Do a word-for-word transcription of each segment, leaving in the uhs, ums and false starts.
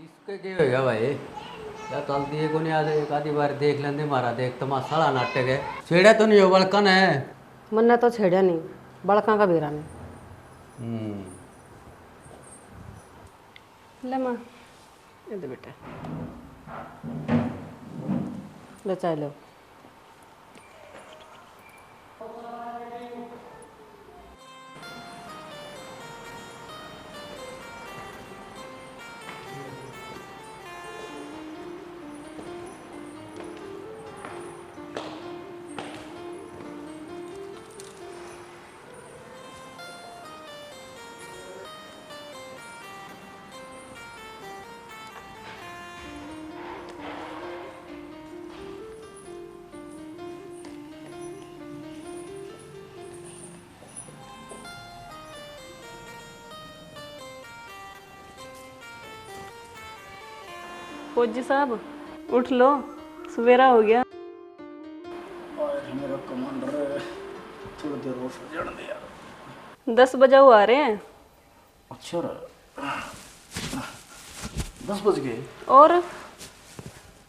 इसके के हो गया भाई? क्या चलती है कोनी? आज एक आधी बार देख लेंदे, मारा देख तमाशा वाला नाटक है। छेड़ा तो नहीं हो बड़का ने? मन्ने तो छेड़ा नहीं, बड़का का बेरा ने। हम्म। ले माँ, ये दे बेटा, ले चाय लो। फौजी साहब, उठ लो, सवेरा हो गया। अरे मेरा कमांडर, थोड़ी देर और सो जाने दे यार। दस बजे वो आ रहे हैं। अच्छा रे, दस बज गए। और?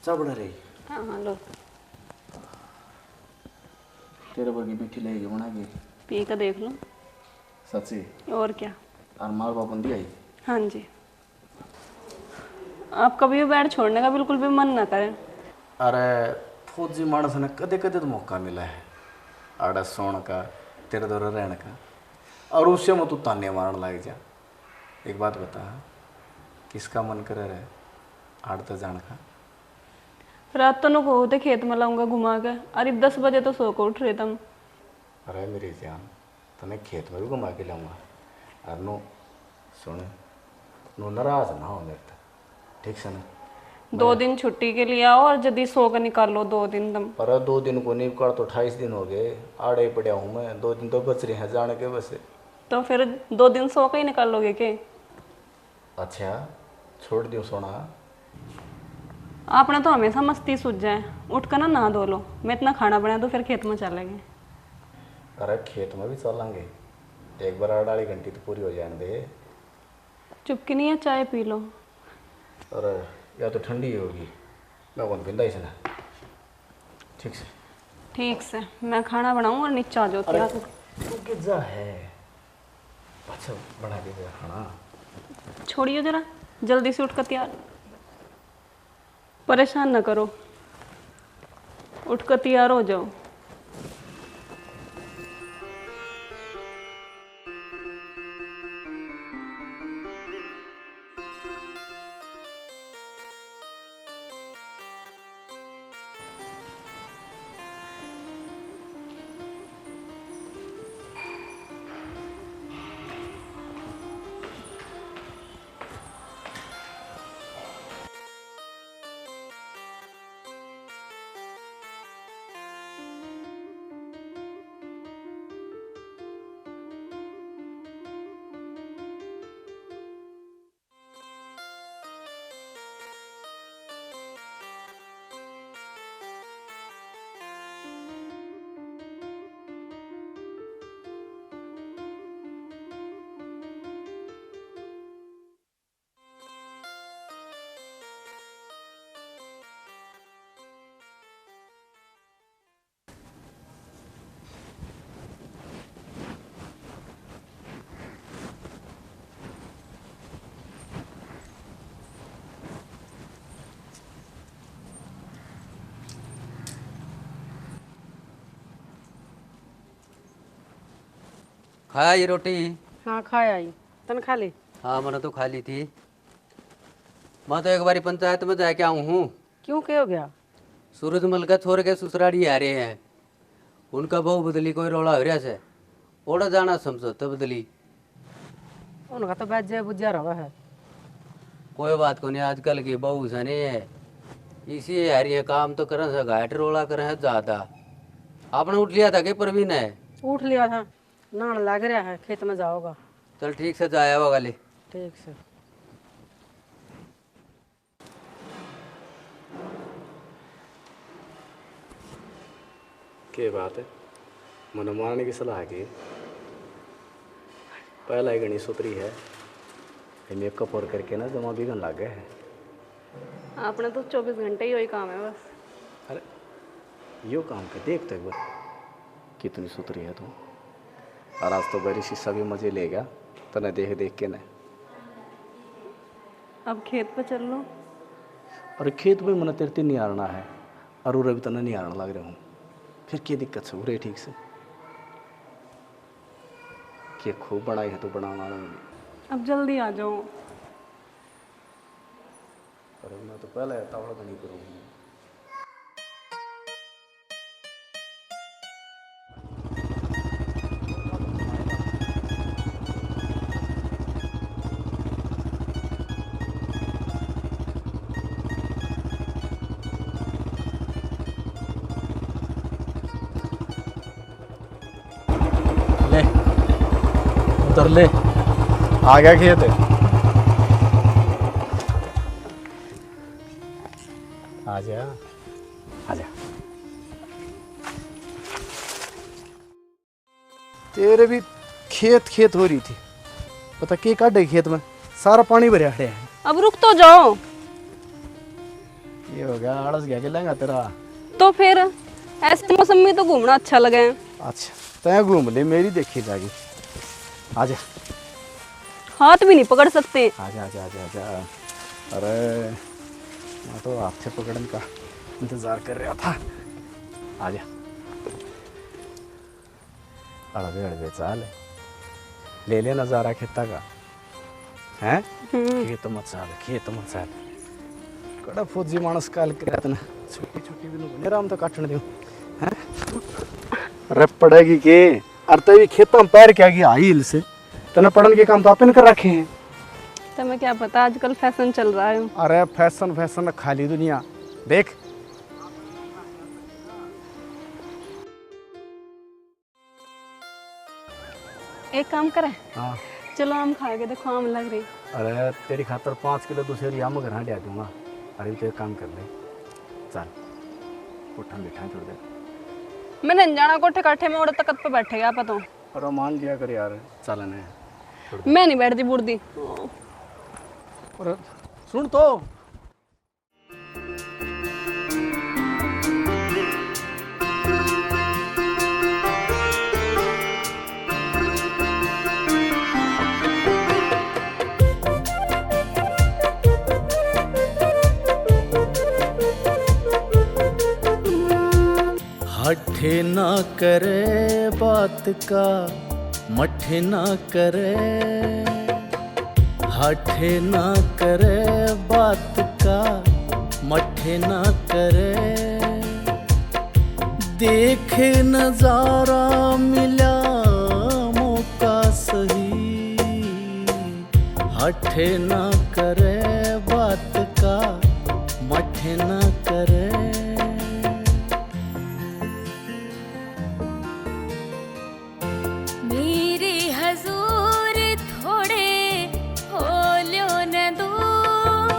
चाय बना रही। हाँ, हाँ, लो। तेरे वर्गी मीठी लगेगी बना के। पी के देख लो। सच्ची? और क्या? और मार बाप बंदी आई? हाँ जी। आपका भी बैठ छोड़ने का बिल्कुल भी मन ना करे। अरे, फौजी मानस ने कदे कदे तो मौका मिला है आड़ा सोण का, तेरे दौरे रहने का, और उसे में तू ताने मारन लग जा। एक बात बता, किसका मन करे रे आड़ तक जान का? रात तो नको होते खेत में लाऊंगा घुमा के, अरे दस बजे तो सो के उठ रहे तुम। अरे मेरी जान, तने खेत में भी घुमा के लाऊंगा। और नो, सुन, नो नाराज ना हो मेरे तक, ठीक से ना? दो दिन छुट्टी के लिए आओ और जल्दी सो के निकाल लो दो दिन तुम। अरे दो दिन को नहीं, कल तो अट्ठाईस दिन हो गए, आड़े ही पड़ा हूँ मैं, दो दिन तो बच रहे हैं जाने के बस। तो फिर दो दिन सो के ही निकालोगे के? अच्छा, छोड़ दियो सोना। आपने तो हमेशा मस्ती सूझ जाए। उठ कर ना नहा धो लो, मैं इतना खाना बना दूँ, फिर खेत में चलेंगे। अरे खेत में भी चलेंगे, एक बार आड़ वाली घंटी तो पूरी हो जाने दे। चुपकी नहीं है, चाय पी लो। अरे या तो ठंडी होगी, मैं कौन पींदा इसने। ठीक से। ठीक से, मैं खाना बनाऊँ और नीचे आ जाओ अरे, तैयार। तू किजा है? अच्छा, बना के दे खाना। छोड़ियो जरा, जल्दी से उठ कर तैयार। परेशान ना करो, उठ कर तैयार हो जाओ। खाया ये रोटी? हाँ, खाया ही। तन खा ली? हाँ, मैंने तो खा ली थी। मैं तो एक बारी पंचायत में जाके आऊँ हूँ। क्यों, के हो गया? सूरजमल के छोरे के ससुराली आ रहे हैं, उनका बहू बदली कोई रोला हो रहा से, ओड़ा जाना समझौते बदली। उनका तो बैजे बुझ्या रहा है। कोई बात को नहीं, आजकल की बहू से नहीं है, इसी है यार, ये काम तो करें से घाट रोला करें है ज्यादा। आपने उठ लिया था कि प्रवीण है? उठ लिया था, नहान लाग रहा है, खेत में जाओगा। चल ठीक से, जाया होगा ले। ठीक से। के बात है, मने मारने की सलाह की। पहला ही घणी सुथरी है, ये मेकअप और करके ना जमा बिगन लागे है। आपने तो चौबीस घंटे ही वही काम है बस। अरे, यो काम के देख तो एक बार, कितनी सुथरी है तू। और आज तो गैरी शीशा भी मजे ले गया तने देख देख के ने। अब खेत पे चल लो। अरे, खेत पे मने तेरे ते निहारना है, और उरे भी तने निहारन लग रहा हूँ, फिर क्या दिक्कत है? उरे ठीक से के खूब बनाई है तो बनाना वाला भी। अब जल्दी आ जाओ। अरे, मैं तो पहले तावड़ा बनी करूँ। ले, उतर ले। आ गया खेत। आ जा, आ जा। तेरे भी खेत खेत हो रही थी, पता के काढ़े खेत में, सारा पानी भरया खड़े है। अब रुक तो जाओ। ये हो गया, आलस गया के लेंगा तेरा। तो फिर ऐसे मौसम में तो घूमना अच्छा लगे। अच्छा, तै घूम ले, मेरी देखी जाएगी। आजा। हाथ भी नहीं पकड़ सकते। आजा, आजा, आजा, आजा। अरे, मैं तो हाथ से पकड़ने का इंतजार कर रहा था। आजा। अड़बे अड़बे चाल, ले ले नजारा खेता का। हैं? हम्म। खेत में चाल, खेत में चाल। कड़ा फौजी मानस काल के रात ना छुट्टी छुट्टी भी नहीं राम तो काटने दो। हैं? अरे पड़ेगी के? अरे तभी खेतों में पैर क्या गया हिल से? तने पढ़न के काम तो आपन कर रखे हैं। तुम्हें क्या पता आजकल फैशन चल रहा है। अरे फैशन, फैशन खाली दुनिया। देख, एक काम करे, हाँ। चलो आम खा के देखो, आम लग रही। अरे तेरी खातर पाँच किलो दूसरे आम घर ढा दूंगा। अरे तो एक काम कर ले, चल कोठा में बैठा थोड़ी देर। मैंने नहीं जाना कोठे काठे में, ओड़े तकत पे बैठेगा आप तो। अरे मान लिया कर यार, चल ने। मैं नहीं बैठती बुढ़दी। अरे सुन तो। हठे ना करे बात का, मठे ना करे। हठे ना करे बात का, मठे ना करे। देख नजारा मिला मौका सही। हठे ना करे बात का, मठे ना करे। मेरे हजूर थोड़े हो ल्यो न दूर।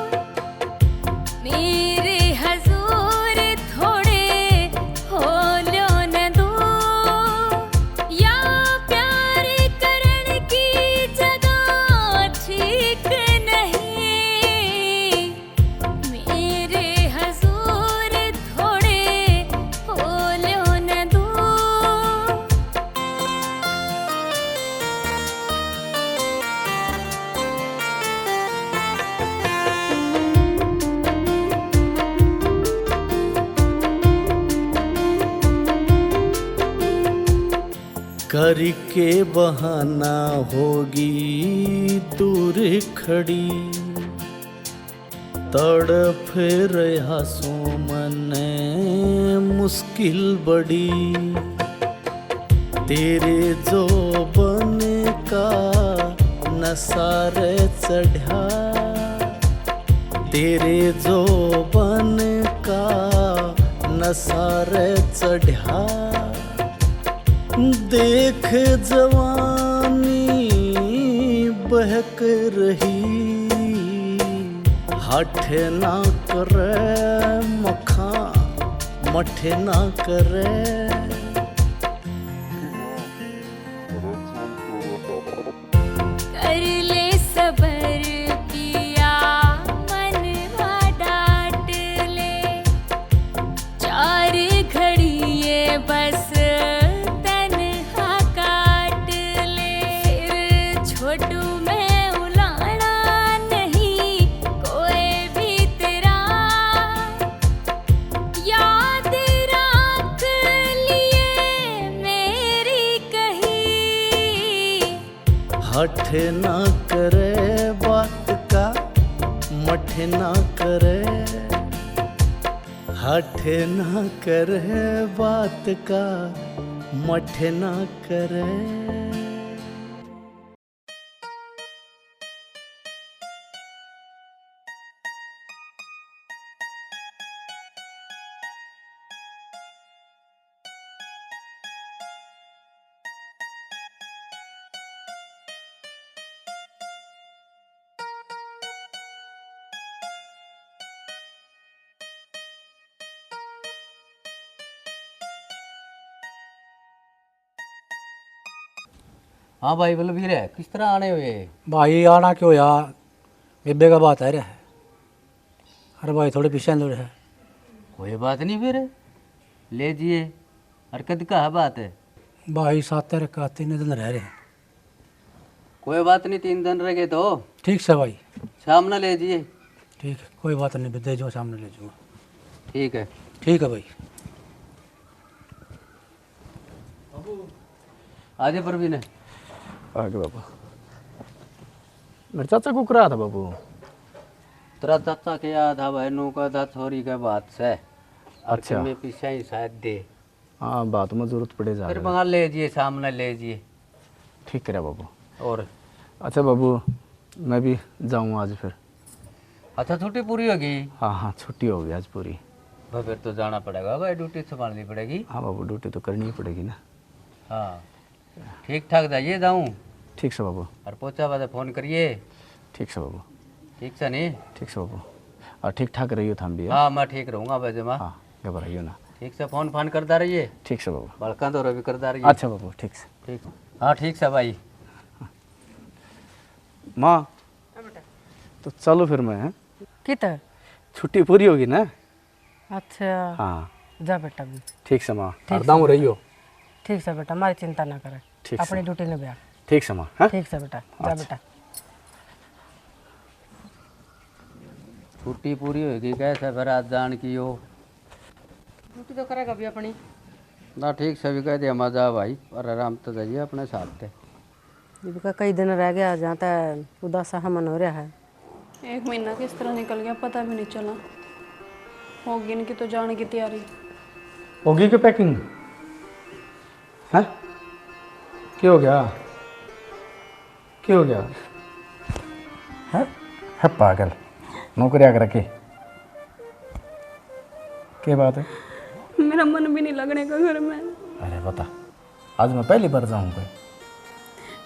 मेरे हजूर थोड़े हो ल्यो न दूर। या प्यार करण की जगह ठीक नहीं। मेरे हजूर थोड़े हो ल्यो न दूर। करके बहाना होगी दूर खड़ी। तड़फ रहा सो मन्ने मुश्किल बड़ी। तेरे जोबन का नशा रे चढ़ा। तेरे जोबन का नशा रे चढ़ा। देख जवानी बहक रही। हठ ना करे मखा, मठ ना करे। कर ले सबर पिया, मन वाडा टू मैं उलाना नहीं कोई भी तेरा, याद रख लिए मेरी कही। हठ ना करे बात का, मठ ना करे, हठ ना करे बात का, मठ ना करे। हाँ भाई बलबीर है, किस तरह आने हुए? भाई आना क्यों यार, बेबे का बात है रे। अरे भाई थोड़े पीछे लोड़ है। कोई बात नहीं फिर, ले जिए। और कद का है बात है? भाई सात तारीख का, तीन दिन रह रहे हैं। कोई बात नहीं, तीन दिन रह गए तो। ठीक से भाई। शाम ना ले जिए। ठीक है, कोई बात नहीं, दे जो शाम ने ले जाऊंगा। ठीक है। ठीक है भाई। आजे परवीन। आगे बाबा। मेरे चाचा को करा था बाबू। तेरा चाचा के याद था भाई, नू का था छोरी के बात से। और अच्छा। मैं पीछे ही शायद दे। हाँ, बात में जरूरत पड़े जा फिर रहा है। मंगा ले जिए, सामने ले जिए। ठीक करे बाबू। और? अच्छा बाबू, मैं भी जाऊँ आज फिर। अच्छा, छुट्टी पूरी होगी? हाँ, हाँ, छुट्टी होगी आज पूरी। भाई, फिर तो जाना पड़ेगा भाई, ड्यूटी संभालनी पड़ेगी। हाँ बाबू, ड्यूटी तो करनी ही पड़ेगी ना। हाँ, ठीक ठाक जाइए जाऊँ। ठीक से बाबू। और पोचा बाद फोन करिए। ठीक से बाबू। ठीक से नहीं? ठीक से बाबू। और ठीक ठाक रहियो थाम भी, हाँ? हाँ, मैं ठीक रहूँगा भाई जमा। हाँ, घबराइयो ना। ठीक से फोन फान करता रहिए। ठीक से बाबू। बड़का दौरा भी करता रहिए। अच्छा बाबू, ठीक से। ठीक। हाँ, ठीक से भाई। माँ, हाँ बेटा। तो चलो फिर मैं, हैं? किधर? छुट्टी पूरी होगी ना? अच्छा। हाँ। जा बेटा भी। ठीक से माँ, ठीक से हरदम बेटा। रहियो। ठीक से बेटा, मारी चिंता ना करे। ठीक से। अपनी ड्यूटी निभा। ठीक से माँ, हाँ? ठीक से बेटा, जा अच्छा। बेटा। छुट्टी पूरी होगी, कैसे फिर आज जान की हो? ड्यूटी तो करेगा भी अपनी। ना, ठीक से भी कह दिया, मजा भाई, और आराम तो जाइए अपने साथ थे। इबका कई दिन रह गया, जहाँ तक उदासा हमन हो रहा है। एक महीना किस तरह निकल गया, पता भी नहीं चला। होगी इनकी तो जाने की तैयारी। होगी क्या पैकिंग? हैं? क्या हो गया? क्या हो गया? हैं? है पागल, नौकरियां कर रखे। क्या बात है? मेरा मन भी नहीं लगने का घर में। अरे बता, आज मैं पहली बार जाऊंगा।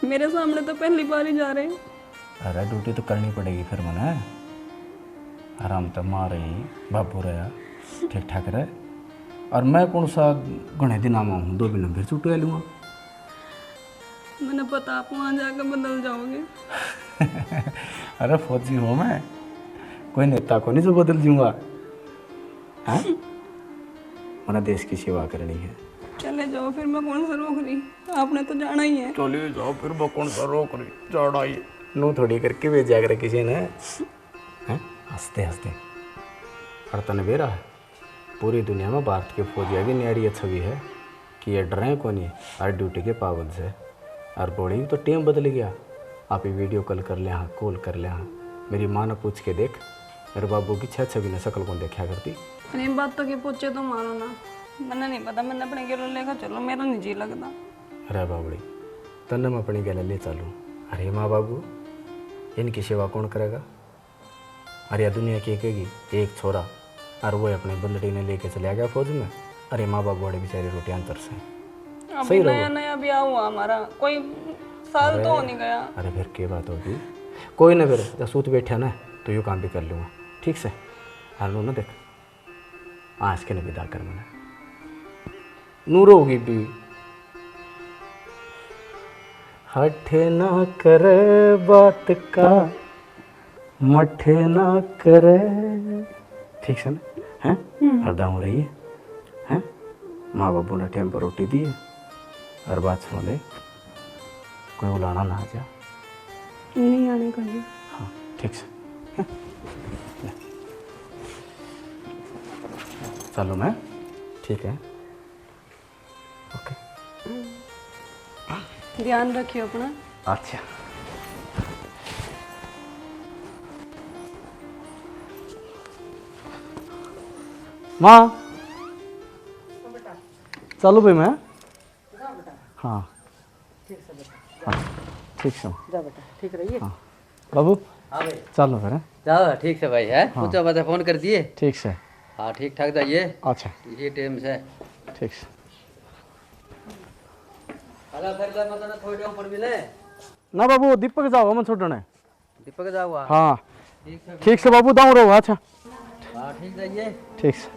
मेरे सामने तो पहली बार ही जा रहे हैं। अरे ड्यूटी तो करनी पड़ेगी फिर मने। आराम तो माँ रही, बाबू रहा, ठीक ठाक रहे। और मैं कौन सा घने दिन आवा हूँ, दो महीने फिर छुट्टी ले लूँगा। मैंने पता आप वहाँ जाकर बदल जाओगे। अरे फौजी हूँ मैं, कोई नेता को नहीं जो बदल जाऊँगा। हाँ? मना देश की सेवा करनी है। चले जाओ फिर, मैं कौन सा रोक रही, आपने तो जाना ही है। चले जाओ फिर, मैं कौन सा रोक रही, जाना ही है। नू थोड़ी करके भेजा कर किसी ने, हैं? हंसते हंसते। और तने बेरा है, पूरी दुनिया में भारत के फौजिया की न्यारी छवि है कि ये डरे कोनी और ड्यूटी के पाबंद से। और बड़ी तो टेम बदल गया, आप ही वीडियो कॉल कर लिया हाँ, कॉल कर लिया हाँ। मेरी माँ ने पूछ के देख, मेरे बाबू की छह छवि ने शक्ल कौन देखा करती। अरे बातों के पोचे तो मारो ना, मैंने नहीं पता, मैंने अपने गेलो लेकर चलो, मेरा नहीं जी लगता। अरे बाबड़ी, तन्ने मैं अपनी गैल ले चलूँ। अरे माँ बाबू, इनकी सेवा कौन करेगा? अरे या दुनिया के कहेगी, एक छोरा और वो अपने बंदड़ी ने लेके चला गया फौज में। अरे माँ बाप बड़े बेचारे रोटियां तरसे। अभी सही रहो। नया नया ब्याह हुआ हमारा, कोई साल तो अरे, होने गया। अरे फिर के बात होगी, कोई ना, फिर जब सूत बैठा ना तो यो काम भी कर लूँगा, ठीक से। हाल ना देख, आज के ने विदा कर मने। नू रोगी भी हठे ना करे बात का, मठे ना करे। ठीक से ना? हैं? हम्म। हरदम हो रही है। हैं? माँ बाबू ने टाइम पर रोटी दी है। और बात सुन ले, कोई बुलाना ना आ जा। आने का जी। हाँ, ठीक से। ले। चलो मैं, ठीक है। ओके। ध्यान रखियो अपना। अच्छा। माँ, चलो भाई मैं। हाँ। ठीक से बेटा। हाँ, ठीक से। जा बेटा, ठीक रहिए। हाँ। बाबू, हाँ भाई। चलो फिर, हैं? जाओ, ठीक से भाई, है? हाँ। पूछो, बता, फोन कर दिए? ठीक से। हाँ, ठीक ठाक जाइए। अच्छा। ये टाइम से। ठीक से। अला फिर ले, मतलब, थोड़ी ऊपर भी ले। ना बाबू, दीपक जाओ, मैं छोड़ने। दीपक जाओ, हाँ। हाँ। ठीक से। ठीक से बाबू, दाऊं रहो, अच्छा। हाँ, ठीक जाइए। ठीक से।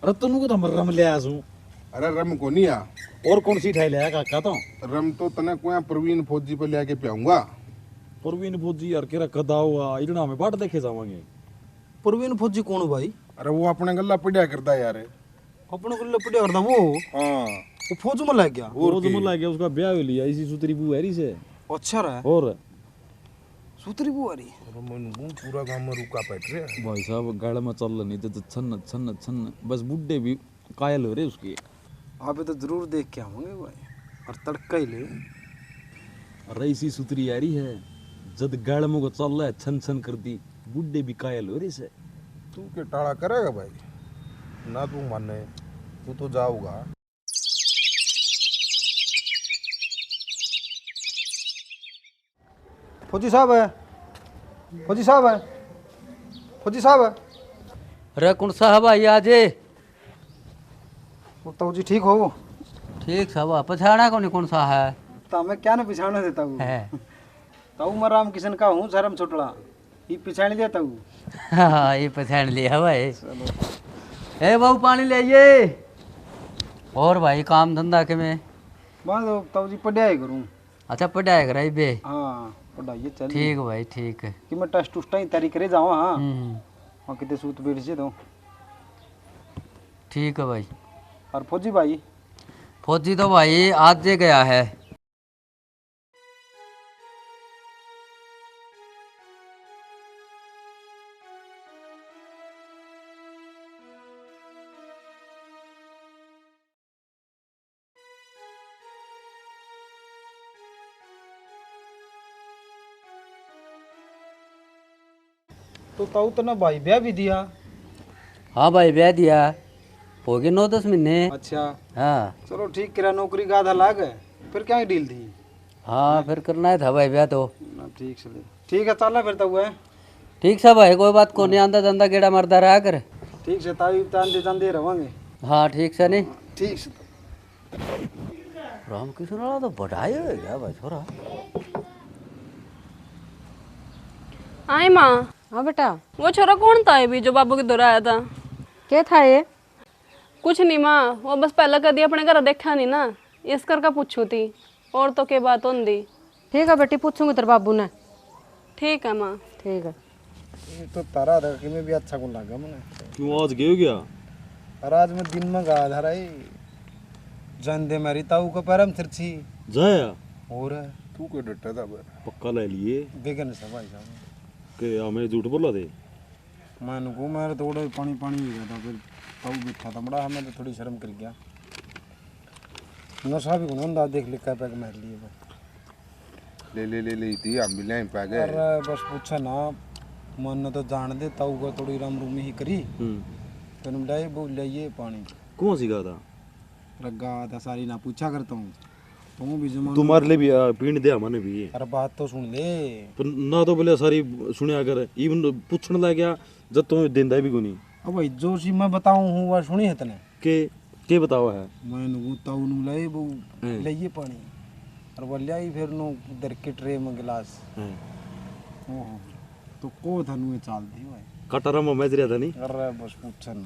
अरे तन्नू को तो मैं रम ले आया सूं। अरे रम को नहीं आ। और कौन सी ठाई ले आया काका तो? रम तो तने कोया प्रवीण फौजी पे ले आके पियाऊंगा। प्रवीण फौजी यार, केरा कदा हुआ, इतना में बाट देखे जावांगे। प्रवीण फौजी कौन हो भाई? अरे वो अपने गल्ला पढ़या करता यार। अपने गल्ला पढ़या करता वो? हाँ। वो फौज में लग गया? और फौज के? में लग गया, उसका ब्याह हो लिया, इसी सुतरी बू है री से। अच्छा रहा। और? सुतरी बू है री? अरे मैंने वो पूरा गांव में रुका बैठ रहे। भाई साहब, गल में चल नहीं तो छन छन छन, बस बूढ़े भी कायल हो रहे उसके। आप तो जरूर देख के आवांगे भाई, और तड़का ही ले। अरे इसी सुतरी आ रही है, जद गल में को चल है, छन छन कर दी, बूढ़े भी कायल हो रहे से। तू के टाला करेगा भाई, ना तू माने, तू तो जाओगा। फौजी साहब है, फौजी साहब है, फौजी साहब है। अरे कौन सा है भाई आज? वो ताऊ जी ठीक हो? ठीक सा हुआ, पछाणा कोनी कौन सा है। तो हमें क्या ना पछाणा देता वो? है। ताऊ मैं राम किशन का हूँ, शर्म छोटला। ये पछाण लिया ताऊ? हाँ, ये पछाण लिया भाई। चलो। ए बहू, पानी ले आइए। और भाई, काम धंधा के में? बस ताऊ जी, पढ़ाई करूँ। अच्छा, पढ़ाई कराई बे? हाँ, पढ़ाई चल रही। ठीक भाई, ठीक। कि मैं टेस्ट उस टाइम तैयारी करे जावा, हाँ। हम्म। वहाँ कितने सूत बैठ से तो। ठीक है भाई। और फौजी भाई? फौजी तो भाई आज जे गया है। तो ताऊ तन्ने भाई ब्याह भी दिया? हाँ भाई, ब्याह दिया, हो गए नौ दस महीने। अच्छा। हाँ। चलो ठीक करा, नौकरी का आधा लाग, फिर क्या डील थी? हाँ, फिर करना ही था भाई ब्याह तो। ना, ठीक से ले। ठीक है, चलना फिर ताऊ है। ठीक से भाई, कोई बात को नहीं, आंदा जांदा गेड़ा मारदा रहा कर। ठीक से ताऊ, आंदे जांदे रवांगे। हाँ, ठीक से नहीं। ठीक से। रामकिशन वाला तो बड़ा ही हो गया भाई छोरा। आए माँ। हाँ बेटा। वो छोरा कौन था ये भी जो बाबू के दौरा आया था? क्या था ये? कुछ नहीं माँ, वो बस पहला कदी अपने घर देखा नहीं ना, इस करके पूछू थी, और तो के बात होंदी। ठीक है बेटी, पूछूंगी तेरे बाबू ने। ठीक है माँ। ठीक है। ये तो तारा था कि मैं भी अच्छा को लगा मने। क्यों, आज गए हो क्या? अरे आज मैं दिन में गया था रे। जान दे मेरी ताऊ का पैरम थिरछी। जाया? और? तू क्यों डरता था पर? पक्का ले लिए। बेगन से भाई साहब। के हमें झूठ बोला दे? मैं नुकू मेरे तो उड़े पानी पानी हो गया था, फिर ताऊ बैठा था बड़ा, हमें तो थोड़ी शर्म कर गया। नशा भी कोनी होंदा, देख ले कै पैग मार लिए वो। ले, ले, ले, ले, इतनी हम भी ले पैग। अरे बस पूछे ना, मन तो जान दे, ताऊ का थोड़ी राम रूमी ही करी। हम्म। तने डाए वो ले ये पानी। कौन सी गाता? अरे गाता सारी ना पूछा करता हूँ। तू भी जमा तुम्हारे लिए भी, आ, पीण दे हमने भी। अरे बात तो सुन ले। तो ना तो बोले सारी सुनया कर, इवन पूछण लग गया, जब तू देंदा भी कोनी। अब भाई जो सी मैं बताऊँ हूँ, वो सुनी है तने? के, के बतावा है? मैं नु ताऊ नु लाए, वो हैं। ले ये पानी। और वो लियाई फिर नू धर के ट्रे में गिलास। हैं। ओहो, तो को था नू चाल दी भाई। कटरा में मज रहा था नहीं। अरे बस पूछन।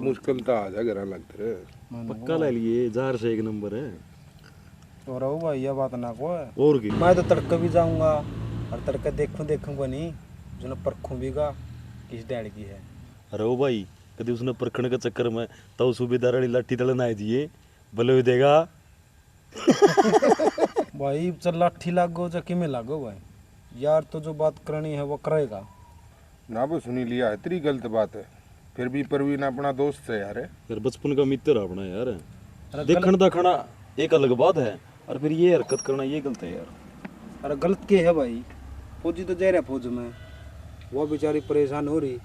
मुश्किल तो आ जा, घर लगते रे। पक्का ले लिए, जार से एक नंबर है। और ओ भाई, यह बात ना को है। और की? मैं तो तड़के भी जाऊंगा और तड़के देखूं, देखूंगा नहीं, जो परखूं भी का किस डैड की है। अरे ओ भाई, कभी उसने परखण के चक्कर में तो सूबेदार वाली लाठी तले ना आ जाइए, बलोई देगा। भाई, चाहे लाठी लागो, चाहे किमें लागो भाई, यार तो जो बात करनी है वो करेगा। ना, वो सुनी लिया है, तेरी गलत बात है, फिर भी परवीन अपना दोस्त है यार। यार, बचपन का मित्र अपना यार। अरे देखण गलत दाखणा एक अलग बात है, और फिर ये हरकत करना, ये गलत है यार। अरे गलत के है भाई, फौजी तो जा रहा फौज में, वो बेचारी परेशान हो रही,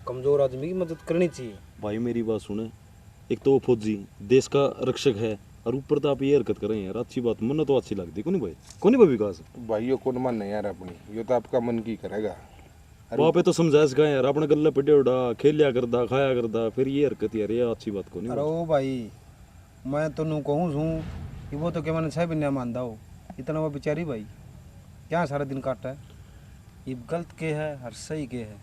कमजोर आदमी की मदद करनी चाहिए। भाई, मेरी बात सुने, एक तो वो फौजी देश का रक्षक है, और ऊपर तो आप ये हरकत करें यार, अच्छी बात मन्ने तो अच्छी लगती कोनी भाई, कोनी भाई विकास? भाई, यो कौन माने यार अपनी, यो तो आपका मन की करेगा। अरे वो आपे तो समझा सका यार, अपने गल्ले पड़े उड़ा, खेलिया करदा, खाया करदा, फिर ये हरकत यार, ये अच्छी बात कोनी अरे भाई। ओ भाई, मैं तो नू कहूँ सूं कि वो तो के मैंने छह महीने मानदा हो, इतना वो बेचारी भाई क्या सारा दिन काटा है? इब गलत के है और सही के है,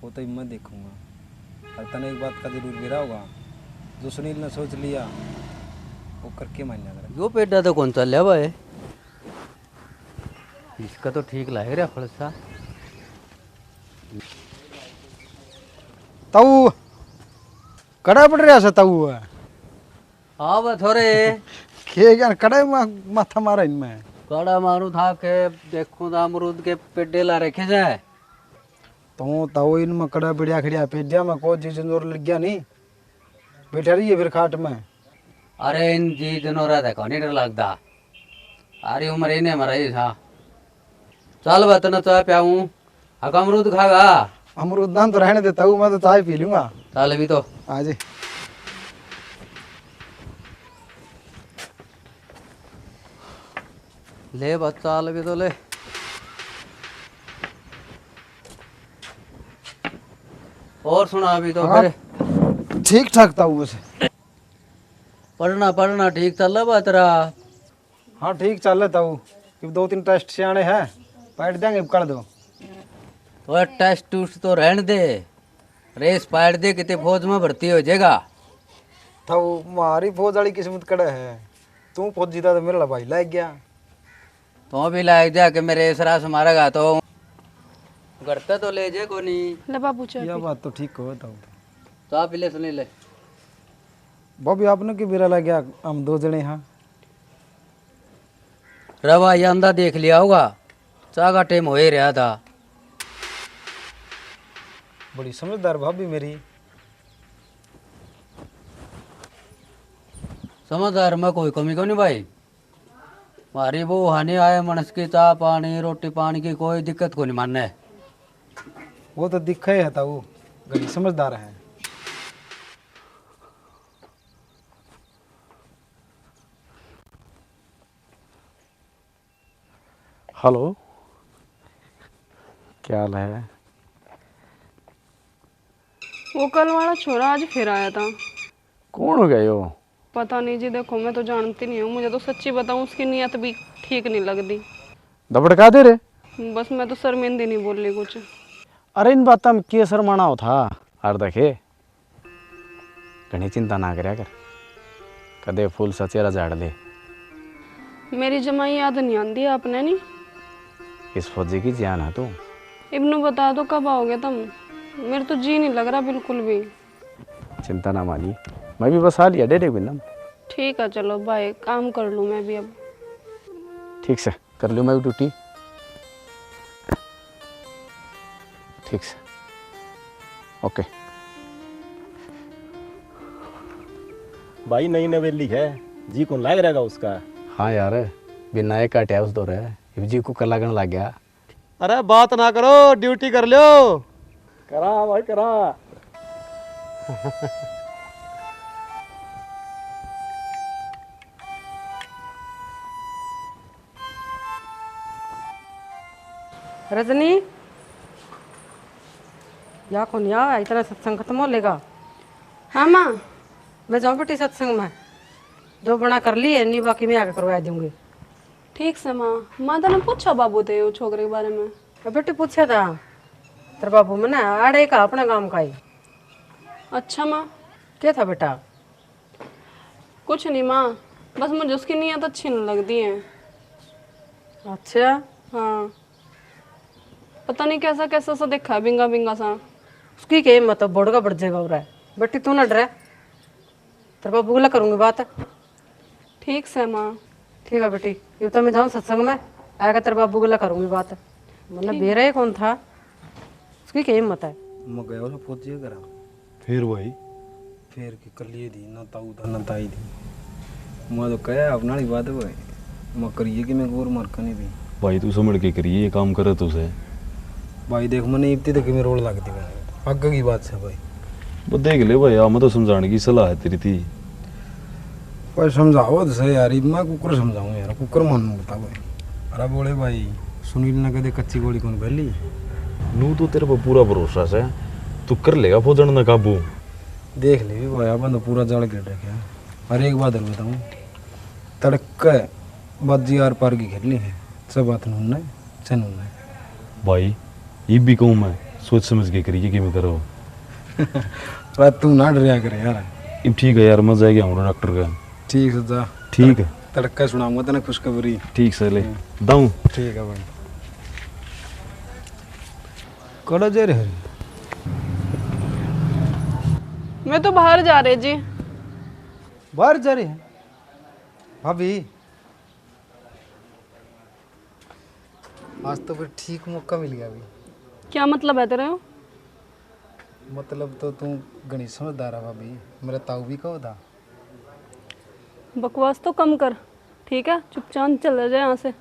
वो तो इब मैं देखूंगा। और तने एक बात का जरूर बेरा होगा, जो सुनील ने सोच लिया, वो करके मान्या करे। यो पेडा तो कौन चल रहा भाई? इसका तो ठीक लाग रहा फलसा। ताऊ, कड़ा पड़ रहा से ताऊ? हाँ बे थोरे। के ज्ञान कड़े मा-, माथा मारा इनमें। कड़ा मारू था के देखूं तो अमरूद के पेडे ला रखे से। तो ताऊ इनमें कड़ा बढ़िया खड़िया पेडिया में को जी जनोर लग गया नहीं। बैठा रहिए फिर खाट में। अरे इन जी जनोरा देखो नहीं डर लगता। सारी उम्र इन्हें मराई था। चल बे तने चाय प्याऊं। हक अमरूद खागा? अमरूद ना तो रहने देता हूँ, मैं तो चाय पी लूंगा। चल अभी तो। आ जे। ले बच्चा, अभी तो ले। और सुना अभी तो हाँ, फिर? ठीक ठाक था वो बस। पढ़ना, पढ़ना ठीक चल रहा बा तेरा? हाँ, ठीक चल रहा ताऊ। इब दो तीन टेस्ट से आने हैं, बैठ देंगे, कर दो। तो टेस्ट टूस्ट तो रहने दे, रेस पाड़ दे, किते फौज में भर्ती हो जाएगा। तो म्हारी फौज वाली किस्मत कड़े है, तू फौजी था तो मेरा भाई लाग गया। तू भी लाग जा कि मेरे इस रास मारेगा तो घर ते तो ले जे कोनी। ले बाबू चाय यह पी। बात तो ठीक हो ताऊ। चाय पी ले सुनील। भाभी, आपने के बेरा लग गया, हम दो जने हाँ। रवा, ये आंदा देख लिया होगा, चाह का टेम हो ही रहा था। बड़ी समझदार भाभी मेरी। समझदार में कोई कमी कोनी भाई। म्हारी बहू हानि आए, मनस की चाह पानी, रोटी पानी की कोई दिक्कत कोनी माने। वो तो दिखा ही है ताऊ, घणी समझदार है। हेलो, क्या हाल है? वो कल वाला छोरा आज फिर आया था। कौन हो गया यो? पता नहीं जी, देखो, मैं तो जानती नहीं हूँ, मुझे तो सच्ची बताऊँ, उसकी नीयत भी ठीक नहीं लगती। दबड़का दे रे। बस मैं तो शर्मिंदी नहीं बोली कुछ। अरे, इन बातों में के शर्माना हो था? और देखे, घणी चिंता ना करया कर, कदे फूल सा चेहरा झाड़ ले। मेरी जमाई याद नहीं आंदी आपने नी? इस फौजी की जान है तू। इब नू बता दो, कब आओगे तुम? मेरा तो जी नहीं लग रहा बिल्कुल भी। चिंता ना मानी, मैं भी बस आ लिया डेढ़ एक महीना में। ठीक है, चलो बाय, काम कर लूँ मैं भी अब। ठीक से। कर लूँ मैं भी ड्यूटी। ठीक से, ओके। भाई, नई नवेली है, जी कौन लाग रहेगा उसका? हाँ यार, बिना एक काटिया उस दो रहे, इब जी कुकर लागण लग गया। अरे बात ना करो, ड्यूटी कर लो। करा भाई, करा। रजनी, या कौन या, इतना सत्संग खत्म हो लेगा? हाँ माँ। मैं जाऊँ बेटी सत्संग में, जो बना कर ली है, नी बाकी मैं आके करवा दूंगी। ठीक से माँ। माँ, तने पूछा बाबू ते वो छोकरे के बारे में? अब बेटे पूछा था तेरे बाबू मन्ने, आड़े का अपना गांव का ही। अच्छा माँ। क्या था बेटा? कुछ नहीं माँ, बस मुझे उसकी नीयत अच्छी नहीं लगती है। अच्छा। हाँ, पता नहीं कैसा कैसा सा देखा है, बिंगा बिंगा सा। उसकी के हिम्मत है, बोड़गा बढ़ जाएगा उरा। बेटी तू ना डरे, तेरे बाबू गला करूंगी बात। ठीक से माँ। ठीक है बेटी, ये तो मैं जाऊँ सत्संग में, आएगा तेरे बाबू गला करूंगी बात। मतलब ठीक। बेरा ही कौन था, उसकी क्या हिम्मत है। मैं गया उस फौजी के घर। फिर भाई? फिर की कर लिए थी, ना ताऊ था ना ताई थी। मैं तो कहा अपना ही बात है भाई, मैं करिए कि मैं और मर का नहीं थी। भाई तू समझ के करिए, ये काम करे तो से। भाई देख, मैंने इब्ती तक में रोल लग दी भाई, आगे की बात है भाई। वो देख ले भाई, आ मैं तो समझाने की सलाह है तेरी थी। भाई समझाओ तो सही यार, इब मैं कुकर समझाऊं यार, कुकर मानू बता भाई। अरे बोले भाई, सुनील ने कदे कच्ची गोली कौन पहली। नू तो तेरे पर पूरा भरोसा से, तू कर लेगा फौजन ना काबू। देख ले भी भाई, अपन तो पूरा जाल घेर रखे है। और एक बात और बताऊं, तड़के बाजी आर पार की खेलनी है, सब बात नून है, चनून है। भाई, ये भी कहूँ मैं, सोच समझ के करिए कि मैं करो। पर तू ना डरया करे यार। इब ठीक है यार, मैं जाएगा हूँ डॉक्टर का। ठीक से जा। ठीक है। तड़का सुनाऊंगा तने खुशखबरी। ठीक से ले। हम्म। दाऊं? ठीक है भाई। कड़ा जा रहे हैं? मैं तो बाहर जा रहे जी। बाहर जा रहे हैं? भाभी, आज तो फिर ठीक मौका मिल गया भाभी। क्या मतलब है तेरे? मतलब तो तू घणी समझदार है भाभी, मेरा ताऊ भी कहो था। बकवास तो कम कर, ठीक है? चुपचाप चला जा यहाँ से।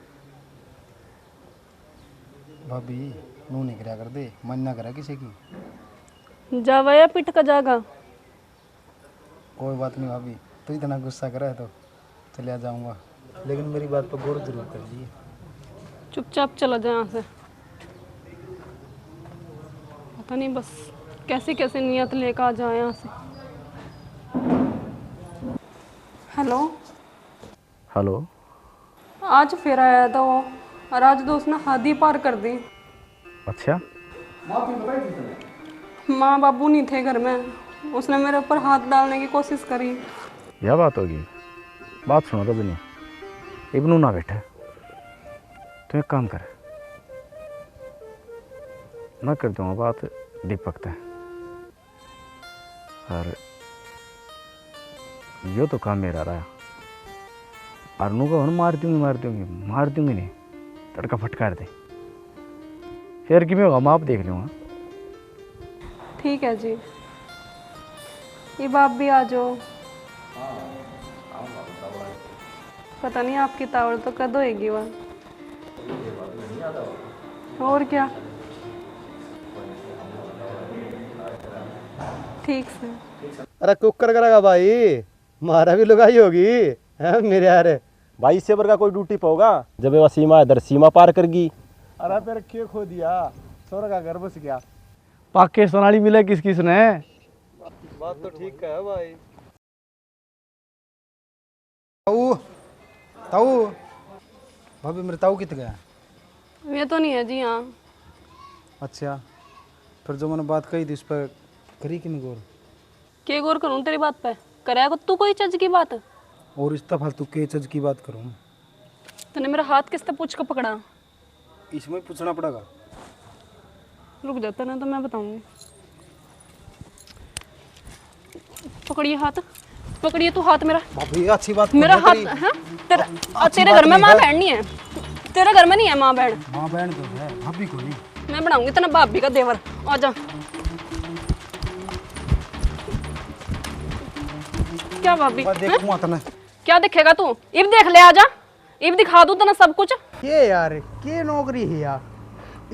भाभी, नू नहीं करया कर दे, मन ना करा किसी की। जावा या पिट का जागा। कोई बात नहीं भाभी, तू इतना गुस्सा करे तो चले आ जाऊंगा, लेकिन मेरी बात पर गौर जरूर कर लिए। चुपचाप चला जा यहाँ से। पता नहीं बस कैसे कैसे नियत लेकर आ जाए यहाँ से। हेलो। हेलो। आज फिर आया था वो, और आज तो उसने हद ही पार कर दी। अच्छा। माँ बाबू नहीं थे घर में, उसने मेरे ऊपर हाथ डालने की कोशिश करी। यह बात होगी। बात सुनो रजनी, इब नू ना बैठे, तू एक काम कर, मैं कर दूंगा बात दीपक तै। और यो तो काम मेरा रहा। और नू कहो ना, मार दूंगी, मार दूंगी, मार दूंगी नहीं, तड़का फटकार दे। फिर की मैं होगा, मैं आप देख लूँगा। ठीक है जी, इब आप भी आ जाओ। पता नहीं आपकी तावड़ तो कद होएगी वह। और क्या। ठीक से। अरे कुकर करेगा भाई, मारा भी लुगाई होगी, हैं मेरे यार। भाई, इससे बड़का कोई ड्यूटी पाओगा? जब ये सीमा इधर सीमा पार कर गई। अरे फिर के खो दिया, सोरा का घर बस गया। पाकिस्तान वाली मिले किस किस ने? बात तो ठीक है भाई। ताऊ, ताऊ, भाभी, मेरे ताऊ कित गया? ये तो नहीं है जी यहाँ। अच्छा, फिर जो मैंने बात कही थी, उस पर करी कि नहीं गौर? के गौर करूँ तेरी बात पे? करया को तू कोई चज की बात? और इस फालतू के चज की बात करूँ? तूने मेरा हाथ किस तरह पूछ के पकड़ा? इसमें पूछना पड़ेगा। रुक जा, तने तो मैं बताऊंगी। पकड़िए हाथ, पकड़िए तू हाथ मेरा। भाभी, अच्छी बात मेरा हाथ, हैं? तेरा, अच्छी तेरे घर में माँ बहन नहीं है, तेरे घर में नहीं है माँ बहन। माँ बहन तो है, भाभी को नहीं। मैं बनाऊंगी तने भाभी का देवर, आजा। क्या भाभी, हैं? देखूंगा तने। क्या देखेगा तू? इब देख ले, आजा। इब दिखा दूं तने सब कुछ। के यार, के नौकरी है यार?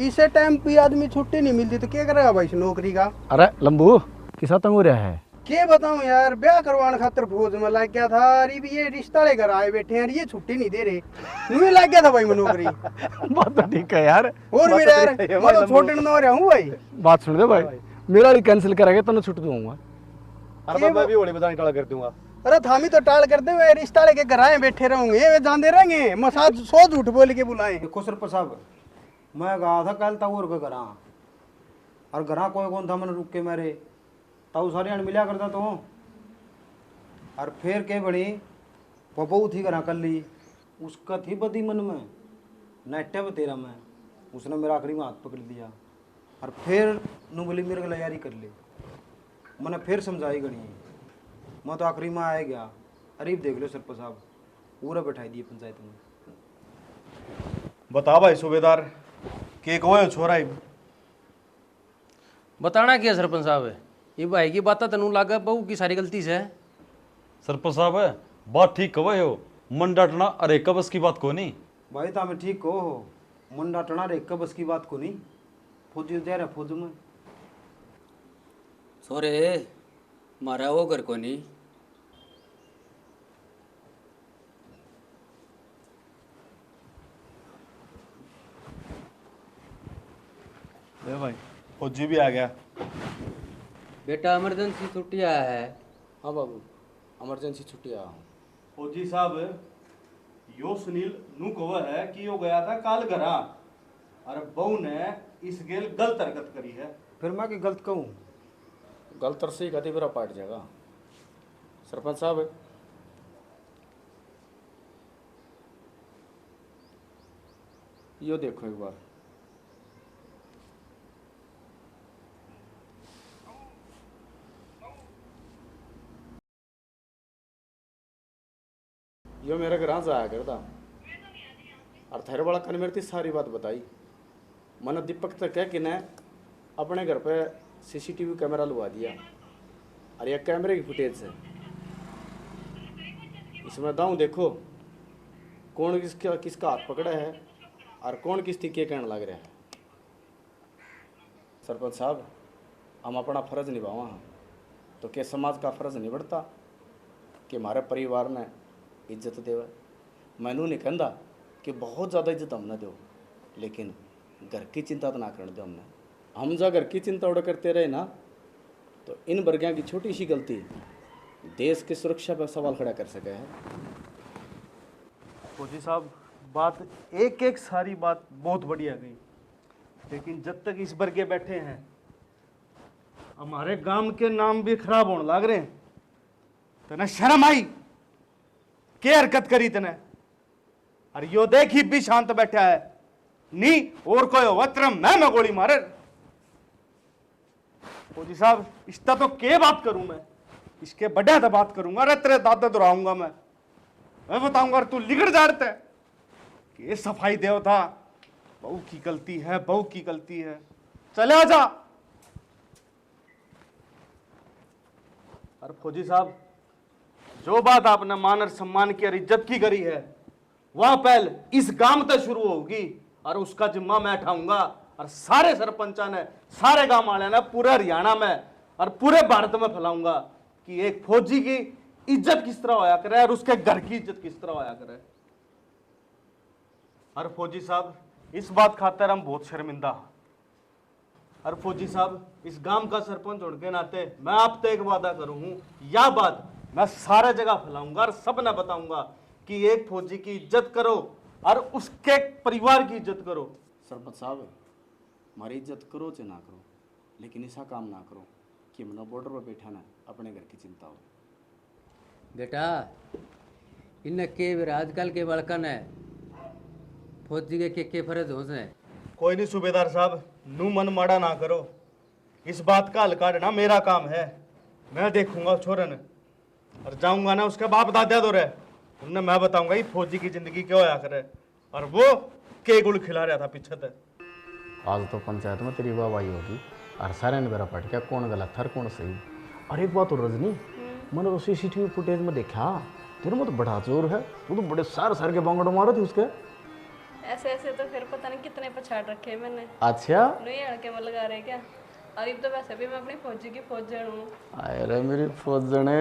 इसे टाइम पे आदमी छुट्टी नहीं मिलती तो क्या करेगा भाई इस नौकरी का? अरे लंबू, किसा तंग हो रहा है? के बताऊं यार, ब्याह करवाने खातर फौज में लग गया था, अरे भी ये रिश्ता लेकर आए बैठे हैं, ये छुट्टी नहीं दे रहे। यूं ही लग गया था भाई मैं नौकरी। बात तो ठीक है यार। और मेरा यार, मैं तो छोड़ने ना रहा हूँ भाई। बात सुन ले भाई, मेरा वाली कैंसिल करेगा तो मैं छुट्टी दूंगा। अरे मैं भी होली बधाई टाला कर दूंगा। अरे थामी तो टाल कर दे, वे रिश्ता लेके घर आए बैठे रहेंगे, वे जाते रहेंगे, मसाज सौ झूठ बोल के बुलाए। देखो सरपंच साहब, मैं गया था कल ताऊ और के घरा, और घरा कोई कौन था, मैंने रुक के मेरे ताऊ सारे अण मिल्या करता तो। और फिर के बनी, वो बहू थी घरा कल्ली, उसका थी बदी मन में, नाट्य बतेरा में, उसने मेरा आखिरी में हाथ पकड़ लिया। और फिर नु बोली मेरे गला यारी कर ले। मैंने फिर समझाई गणी, मैं तो आखिरी में आया गया। अरे देख लो सरपंच साहब, पूरा बैठाई दिए पंचायत में। बता भाई सूबेदार, के कहो यो छोरा इब? बताना क्या सरपंच साहब, ये भाई की बात तो तन्नू लागे बहू की सारी गलती से। सरपंच साहब, बात ठीक कहे हो, मन डांटना हरेक का बस की बात कोनी। भाई, तामे ठीक कहो हो, मन डांटना हरेक का बस की बात कोनी। फौजी तो जा रहा फौज में। सोरे, म्हारा वो घर कोनी। ले भाई, फौजी भी आ गया। बेटा, इमरजेंसी छुट्टी आया है। हाँ बाबू, इमरजेंसी छुट्टी आया हूँ। फौजी साहब, यो सुनील नू कहो है कि यो गया था काल घरा, और बहू ने इस गेल गलत हरकत करी है। फिर मैं की गलत कहूँ? गलत अरसे ही कदी बेरा पाट जाएगा। सरपंच साहब, यो देखो एक बार। यो मेरे घर जाया करता, और थारे वाला कन मेरे ती सारी बात बताई। मैंने दीपक तक कह के ने अपने घर पे सीसीटीवी कैमरा लगा दिया, और यह कैमरे की फुटेज है। इसमें दाऊं देखो, कौन किसका, किसका हाथ पकड़ा है और कौन किस तरीके कहने लग रहा है। सरपंच साहब, हम अपना फर्ज निभावा हाँ, तो के समाज का फर्ज नहीं बढ़ता कि हमारे परिवार ने इज्जत देवे? मैं न्यू नहीं कहंदा कि बहुत ज़्यादा इज्जत हमने दो, लेकिन घर की चिंता तो ना करने दो हमने। हम जा घर की चिंता उड़े करते रहे ना, तो इन वर्गियां की छोटी सी गलती देश की सुरक्षा पर सवाल खड़ा कर सके है। फौजी साहब, बात एक एक सारी बात बहुत बढ़िया गई, लेकिन जब तक इस वर्गे बैठे हैं, हमारे गांव के नाम भी खराब होने लग रहे हैं। तने शर्म आई? के हरकत करी तने? अरे यो देख, इब भी शांत बैठा है। नी और कोई होवे तेरे मैं, मैं गोली मारे। फौजी साहब, इसका तो के बात करूं मैं? इसके बड़े तो बात करूंगा। अरे तेरे दादा दोहराऊंगा मैं। मैं बताऊंगा, तू लिगड़ जाड़ते। के सफाई देवता, बहू की गलती है, बहू की गलती है। चले आ जा। अरे फौजी साहब, जो बात आपने मान और सम्मान की और इज्जत की करी है, वह पहल इस गांव तक शुरू होगी और उसका जिम्मा मैं उठाऊंगा और सारे सरपंचा ने, सारे गांव वाले ने पूरे हरियाणा में और पूरे भारत में फैलाऊंगा कि एक फौजी की इज्जत किस तरह होया करे और उसके घर की इज्जत किस तरह होया करे। और फौजी साहब, इस बात खातर हम बहुत शर्मिंदा। और फौजी साहब, इस गांव का सरपंच होने के नाते मैं आप तक एक वादा करूं हूं, या बात मैं सारे जगह फैलाऊंगा और सब ने बताऊंगा कि एक फौजी की इज्जत करो और उसके परिवार की इज्जत करो। सरपंच साहब, हमारी इज्जत करो चाहे ना करो, लेकिन ऐसा काम ना करो कि मन्ने बॉर्डर पर बैठा ना अपने घर की चिंता हो। बेटा, इन्हें के बेरा आजकल के बालकां ने फौजी के के, के फर्ज हो से? कोई नहीं सूबेदार साहब, नू मन माड़ा ना करो। इस बात का हल काढ़ना मेरा काम है। मैं देखूंगा उस छोरे ने, और जाऊंगा ना उसके बाप दादा दो रे, उनने मैं बताऊंगा ये फौजी की जिंदगी क्या होया करे। और वो के गुल खिला रहा था पीछे ते। आज तो पंचायत में तेरी वाहवाही होगी। और सारे ने बेरा पट गया कौन गलत था और कौन सही। और एक बात और रजनी, मैंने तो सीसीटीवी फुटेज में देखा, तेरे में तो बड़ा जोर है, तू तो बड़े सार सार के बांगड़ मारो थी उसके। ऐसे ऐसे तो फिर पता नहीं कितने पछाड़ रखे मैंने। अच्छा? नहीं हल्के में लगा रहे क्या? और इब तो वैसे भी मैं अपनी फौजी की फौजन हूँ। आए रे मेरी फौजने।